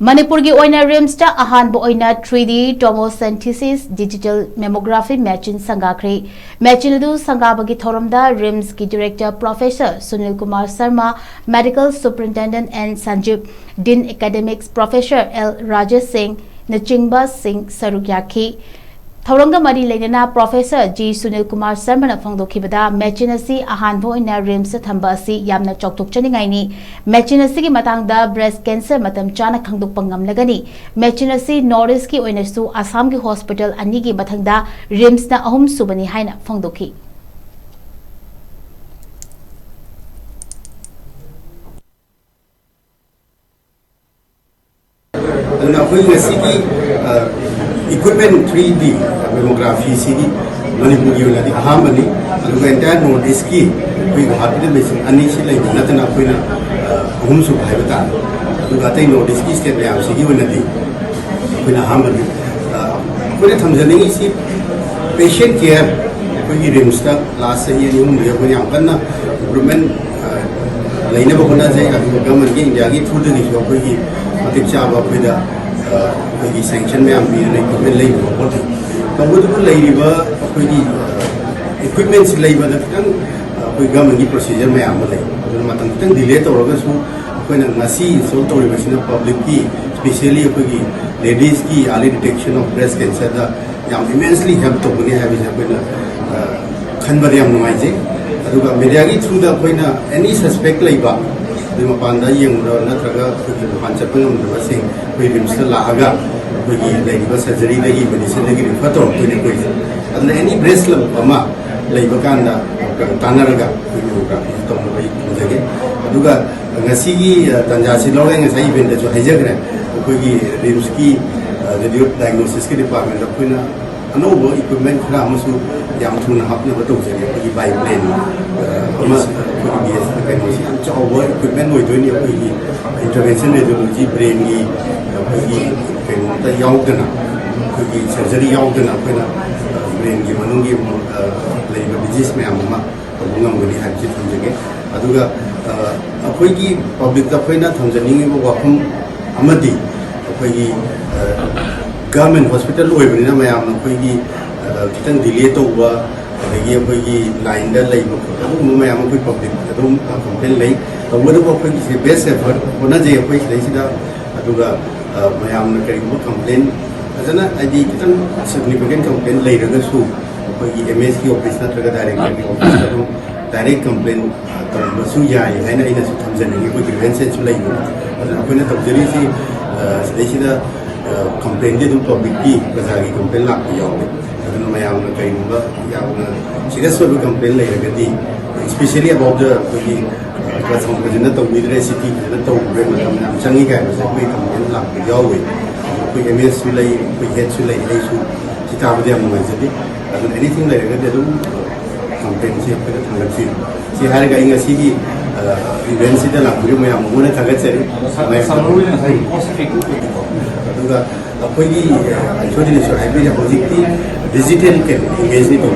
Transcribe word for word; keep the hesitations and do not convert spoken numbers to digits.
ꯃꯅꯤꯄꯨꯔꯒꯤ ꯑꯣꯏꯅ ꯔꯤꯝꯁꯇ ꯑꯍꯥꯟꯕ ꯑꯣꯏꯅ three D tomosynthesis digital mammography machine ꯁꯪꯒꯥꯈ꯭ꯔꯦ꯫ Machine ꯑꯗꯨ ꯁꯪꯒꯥꯕꯒꯤ ꯊꯧꯔꯝꯗ ꯔꯤꯝꯁꯀꯤ Director Professor Sunil Kumar Sharma, Medical Superintendent N ꯁꯟꯖꯤꯞ, Dean Academics Professor L Rajesh ꯁꯤꯡꯅꯆꯤꯡꯕꯁꯤꯡ ꯁꯔꯨꯛ ꯌꯥꯈꯤ꯫ ꯊꯧꯔꯝꯒ ꯃꯔꯤ ꯂꯩꯅꯅ Professor G Sunil Kumar ꯁꯔꯃꯅ ꯐꯣꯡꯗꯣꯛꯈꯤꯕꯗ, machine ꯑꯁꯤ ꯑꯍꯥꯟꯕ ꯑꯣꯏꯅ ꯔꯤꯝꯁꯇ ꯊꯝꯕ ꯑꯁꯤ ꯌꯥꯝꯅ ꯆꯥꯎꯊꯣꯛꯆꯅꯤꯡꯉꯥꯏꯅꯤ꯫ Machine ꯑꯁꯤꯒꯤ ꯃꯇꯥꯡꯗ breast cancer ꯃꯇꯝ ꯆꯥꯅ ꯈꯪꯗꯣꯛꯄ ꯉꯝꯂꯒꯅꯤ꯫ Machine ꯑꯁꯤ North Eastꯀꯤ ꯑꯣꯏꯅꯁꯨ ꯑꯁꯥꯝꯒꯤ hospital ꯑꯅꯤꯒꯤ ꯃꯊꯪꯗ ꯔꯤꯝꯁꯅ ꯑꯍꯨꯝ ꯁꯨꯕꯅꯤ ꯍꯥꯏꯅ ꯐꯣꯡꯗꯣꯛꯈꯤ꯫ ꯑꯗꯨꯅ ꯑꯩꯈꯣꯏ ꯉꯁꯤꯒꯤ, ꯑ, equipment three D mammography ꯁꯤꯗꯤ ꯃꯅꯤꯄꯨꯔꯒꯤ ꯑꯣꯏꯅꯗꯤ ꯑꯍꯥꯟꯕꯅꯤ꯫ ꯑꯗꯨꯒ entire North Eastꯀꯤ ꯑꯩꯈꯣꯏ ꯒꯨꯋꯥꯍꯥꯇꯤꯗ machine ꯑꯅꯤ ꯁꯤ ꯂꯩꯕ ꯅꯠꯇꯅ ꯑꯩꯈꯣꯏꯅ, ꯑ, ꯑꯍꯨꯝꯁꯨꯕ ꯍꯥꯏꯕ ꯇꯥꯔꯦ꯫ ꯑꯗꯨꯒ ꯑꯇꯩ North Eastꯀꯤ state ꯃꯌꯥꯝꯁꯤꯒꯤ ꯑꯣꯏꯅꯗꯤ ꯑꯩꯈꯣꯏꯅ ꯑꯍꯥꯟꯕꯅꯤ꯫ ꯑ, ꯑꯩꯈꯣꯏꯅ ꯊꯝꯖꯅꯤꯡꯉꯤꯁꯤ patient care, ꯑꯩꯈꯣꯏꯒꯤ ꯔꯤꯝꯁꯇ last ꯆꯍꯤ ꯑꯅꯤ ꯑꯍꯨꯝꯗꯒꯤ ꯑꯩꯈꯣꯏꯅ ꯌꯥꯝ ꯀꯟꯅ improvement, ꯑ, ꯂꯩꯅꯕ ꯍꯣꯠꯅꯖꯩ꯫ ꯑꯗꯨꯒ governmentꯀꯤ Indiaꯒꯤ throughꯗꯒꯤꯁꯨ ꯑꯩꯈꯣꯏꯒꯤ ꯃꯇꯤꯛ ꯆꯥꯕ ꯑꯩꯈꯣꯏꯗ, ꯑ, ꯑꯩꯈꯣꯏꯒꯤ sanction ꯃꯌꯥꯝ ꯄꯤꯗꯅ equipment ꯂꯩꯕ ꯈꯣꯠꯄ꯫ ꯇꯧꯕꯇꯕꯨ ꯂꯩꯔꯤꯕ ꯑꯩꯈꯣꯏꯒꯤ, ꯑ, equipmentꯁꯤ ꯂꯩꯕꯗ ꯈꯤꯇꯪ, ꯑ, ꯑꯩꯈꯣꯏ governmentꯀꯤ procedure ꯃꯌꯥꯝ ꯑꯃ ꯂꯩ꯫ ꯑꯗꯨꯅ ꯃꯇꯝ ꯈꯤꯇꯪ delay ꯇꯧꯔꯒꯁꯨ ꯑꯩꯈꯣꯏꯅ ꯉꯁꯤ install ꯇꯧꯔꯤꯕꯁꯤꯅ publicꯀꯤ, specially ꯑꯩꯈꯣꯏꯒꯤ ladiesꯀꯤ early detection of breast cancerꯗ ꯌꯥꯝ immensely help ꯇꯧꯒꯅꯤ ꯍꯥꯏꯕꯁꯦ ꯑꯩꯈꯣꯏꯅ, ꯑ, ꯈꯟꯕꯗ ꯌꯥꯝ ꯅꯨꯡꯉꯥꯏꯖꯩ꯫ ꯑꯗꯨꯒ mediaꯒꯤ throughꯗ ꯑꯩꯈꯣꯏꯅ any suspect ꯂꯩꯕ, ꯑꯗꯩ ꯃꯄꯥꯟꯗ ꯌꯦꯡꯕꯗ ꯅꯠꯇ꯭ꯔꯒ ꯑꯩꯈꯣꯏꯒꯤ ꯃꯄꯥꯟ ꯆꯠꯄ ꯉꯝꯗꯕꯁꯤꯡ ꯑꯩꯈꯣꯏ ꯔꯤꯝꯁꯇ ꯂꯥꯛꯑꯒ ꯑꯩꯈꯣꯏꯒꯤ ꯂꯩꯔꯤꯕ surgeryꯗꯒꯤ medicineꯗꯒꯤ refer ꯇꯧꯔꯛꯇꯣꯏꯅꯦ ꯑꯩꯈꯣꯏꯁꯦ꯫ ꯑꯗꯨꯅ any breast lump ꯑꯃ ꯂꯩꯕ ꯀꯥꯟꯗ ꯇꯥꯟꯅꯔꯒ ꯑꯩꯈꯣꯏ mammography ꯇꯧꯅꯕ ꯑꯩ ꯈꯟꯖꯒꯦ꯫ ꯑꯗꯨꯒ ꯉꯁꯤꯒꯤ, ꯑ, ꯇꯥꯟꯖꯥꯁꯤ ꯂꯧꯔꯦ, ꯉꯁꯥꯏ eventꯗꯁꯨ ꯍꯥꯏꯖꯈ꯭ꯔꯦ, ꯑꯩꯈꯣꯏꯒꯤ ꯔꯤꯝꯁꯀꯤ, ꯑ, radio diagnosisꯀꯤ departmentꯗ ꯑꯩꯈꯣꯏꯅ ꯑꯅꯧꯕ equipment ꯈꯔ ꯑꯃꯁꯨ ꯌꯥꯝ ꯊꯨꯅ ꯍꯥꯞꯅꯕ ꯇꯧꯖꯔꯤ꯫ ꯑꯩꯈꯣꯏꯒꯤ biplane, ꯑ, ꯑꯃ ꯑꯩꯈꯣꯏꯒꯤ ꯕꯤ ꯑꯦꯁ ꯀꯩꯅꯣꯁꯤ ꯌꯥꯝ ꯆꯥꯎꯕ equipment ꯑꯣꯏꯗꯣꯏꯅꯤ꯫ ꯑꯩꯈꯣꯏꯒꯤ intervention radiology brainꯒꯤ ꯑꯩꯈꯣꯏꯒꯤ ꯀꯩꯅꯣꯝꯇ ꯌꯥꯎꯗꯅ, ꯑꯩꯈꯣꯏꯒꯤ surgery ꯌꯥꯎꯗꯅ ꯑꯩꯈꯣꯏꯅ, ꯑ, brainꯒꯤ ꯃꯅꯨꯡꯒꯤ, ꯑ, ꯂꯩꯔꯤꯕ disease ꯃꯌꯥꯝ ꯑꯃ ꯇꯧꯕ ꯉꯝꯒꯅꯤ ꯍꯥꯏꯕꯁꯤ ꯊꯝꯖꯒꯦ꯫ ꯑꯗꯨꯒ, ꯑ, ꯑꯩꯈꯣꯏꯒꯤ publicꯇ ꯑꯩꯈꯣꯏꯅ ꯊꯝꯖꯅꯤꯡꯉꯤꯕ ꯋꯥꯐꯝ ꯑꯃꯗꯤ ꯑꯩꯈꯣꯏꯒꯤ ꯒꯚꯔꯟꯃꯦꯟ ꯍꯣꯁꯄꯤꯇꯥꯜ ꯑꯣꯏꯕꯅꯤꯅ ꯃꯌꯥꯝꯅ ꯑꯩꯈꯣꯏꯒꯤ ꯈꯤꯇꯪ ꯗꯤꯂꯦ ꯇꯧꯕ, ꯑꯗꯒꯤ ꯑꯩꯈꯣꯏꯒꯤ ꯂꯥꯏꯟꯗ ꯂꯩꯕ ꯈꯣꯠꯄ, ꯑꯗꯨꯒꯨꯝꯕ ꯃꯌꯥꯝ ꯑꯩꯈꯣꯏ ꯄꯕ꯭ꯂꯤꯛ ꯑꯗꯨꯝ ꯀꯝꯄ꯭ꯂꯦꯟ ꯂꯩ꯫ ꯇꯧꯕꯇꯕꯨ ꯑꯩꯈꯣꯏꯒꯤꯁꯦ ꯕꯦꯁ ꯑꯦꯐꯔꯠ ꯍꯣꯠꯅꯖꯩ ꯑꯩꯈꯣꯏ ꯁꯤꯗꯩꯁꯤꯗ꯫ ꯑꯗꯨꯒ ꯃꯌꯥꯝꯅ ꯀꯔꯤꯒꯨꯝꯕ ꯀꯝꯄ꯭ꯂꯦꯟ ꯐꯖꯅ, ꯍꯥꯏꯗꯤ ꯈꯤꯇꯪ ꯁꯤꯒꯅꯤꯐꯤꯀꯦꯟ ꯀꯝꯄ꯭ꯂꯦꯟ ꯂꯩꯔꯒꯁꯨ ꯑꯩꯈꯣꯏꯒꯤ ꯑꯦꯝ ꯑꯦꯁꯀꯤ ꯑꯣꯐꯤꯁ ꯅꯠꯇ꯭ꯔꯒ ꯗꯥꯏꯔꯦꯛꯇꯔꯒꯤ ꯑꯣꯐꯤꯁꯇ ꯑꯗꯨꯝ ꯗꯥꯏꯔꯦꯛ ꯀꯝꯄ꯭ꯂꯦꯟ ꯇꯧꯕꯁꯨ ꯌꯥꯏ ꯍꯥꯏꯅ ꯑꯩꯅꯁꯨ ꯊꯝꯖꯅꯤꯡꯉꯤ꯫ ꯑꯩꯈꯣꯏ ꯒ꯭ꯔꯤꯚꯦꯟꯁꯦꯁꯁꯨ ꯂꯩꯕꯅꯤ꯫ ꯑꯗꯨꯅ ꯑꯩꯈꯣꯏꯅ ꯇꯧꯖꯔꯤꯁꯤ ꯁꯤꯗꯩꯁꯤꯗ ꯀꯝꯄ꯭ꯂꯦꯟꯗꯤ ꯑꯗꯨꯝ ꯄꯕ꯭ꯂꯤꯛꯀꯤ, ꯄ꯭ꯔꯖꯥꯒꯤ ꯀꯝꯄ꯭ꯂꯦꯟ ꯂꯥꯛꯄ ꯌꯥꯎꯋꯤ꯫ ꯑꯗꯨꯅ ꯃꯌꯥꯝꯅ ꯀꯔꯤꯒꯨꯝꯕ ꯌꯥꯝꯅ ꯁꯤꯔꯤꯌꯁ ꯑꯣꯏꯕ ꯀꯝꯄ꯭ꯂꯦꯟ ꯂꯩꯔꯒꯗꯤ, especially about the ꯑꯩꯈꯣꯏꯒꯤ ꯀ꯭ꯂꯥꯁꯔꯨꯝ ꯐꯖꯅ ꯇꯧꯕꯤꯗ꯭ꯔꯦ, ꯁꯤꯇꯤ ꯐꯖꯅ ꯇꯧꯕꯤꯗ꯭ꯔꯦ, ꯃꯇꯝ ꯌꯥꯝ ꯆꯪꯉꯤ ꯀꯥꯏꯅꯁꯨ ꯑꯩꯈꯣꯏ ꯀꯝꯄ꯭ꯂꯦꯟ ꯂꯥꯛꯄ ꯌꯥꯎꯋꯤ꯫ ꯑꯩꯈꯣꯏ ꯑꯦꯝ ꯑꯦꯁꯁꯨ ꯂꯩ, ꯑꯩꯈꯣꯏ ꯍꯦꯗꯁꯨ ꯂꯩ, ꯑꯩꯁꯨ ꯁꯤ ꯇꯥꯕꯗ ꯌꯥꯝ ꯅꯨꯡꯉꯥꯏꯖꯗꯦ꯫ ꯑꯗꯨꯅ ꯑꯦꯅꯤꯊꯤꯡ ꯂꯩꯔꯒꯗꯤ ꯑꯗꯨꯝ ꯀꯝꯄ꯭ꯂꯦꯟꯁꯤ ꯑꯩꯈꯣꯏꯗ ꯊꯥꯡꯒꯠꯄꯤꯌꯨ꯫ ꯁꯤ ꯍꯥꯏꯔꯒ ꯑꯩ ꯉꯁꯤꯒꯤ ꯏꯚꯦꯟꯁꯤꯗ ꯂꯥꯛꯄꯤꯔꯤꯕ ꯃꯌꯥꯝ ꯃꯉꯣꯟꯗ ꯊꯥꯒꯠꯆꯔꯤ꯫ ꯁꯝꯃꯔ ꯑꯣꯏꯅ ꯉꯁꯥꯏ ꯀꯣꯁ ꯏꯐꯦꯛ ꯑꯣꯏꯕꯀꯣ꯫ ꯑꯗꯨꯒ ꯑꯩꯈꯣꯏꯒꯤ ꯑꯩꯈꯣꯏꯗꯅꯁꯨ ꯍꯥꯏꯕꯤꯔꯦ, ꯍꯧꯖꯤꯛꯇꯤ ꯗꯤꯖꯤꯇꯦꯜ ꯀꯩꯅꯣ ꯏꯃꯦꯖꯅꯤ ꯇꯧ꯫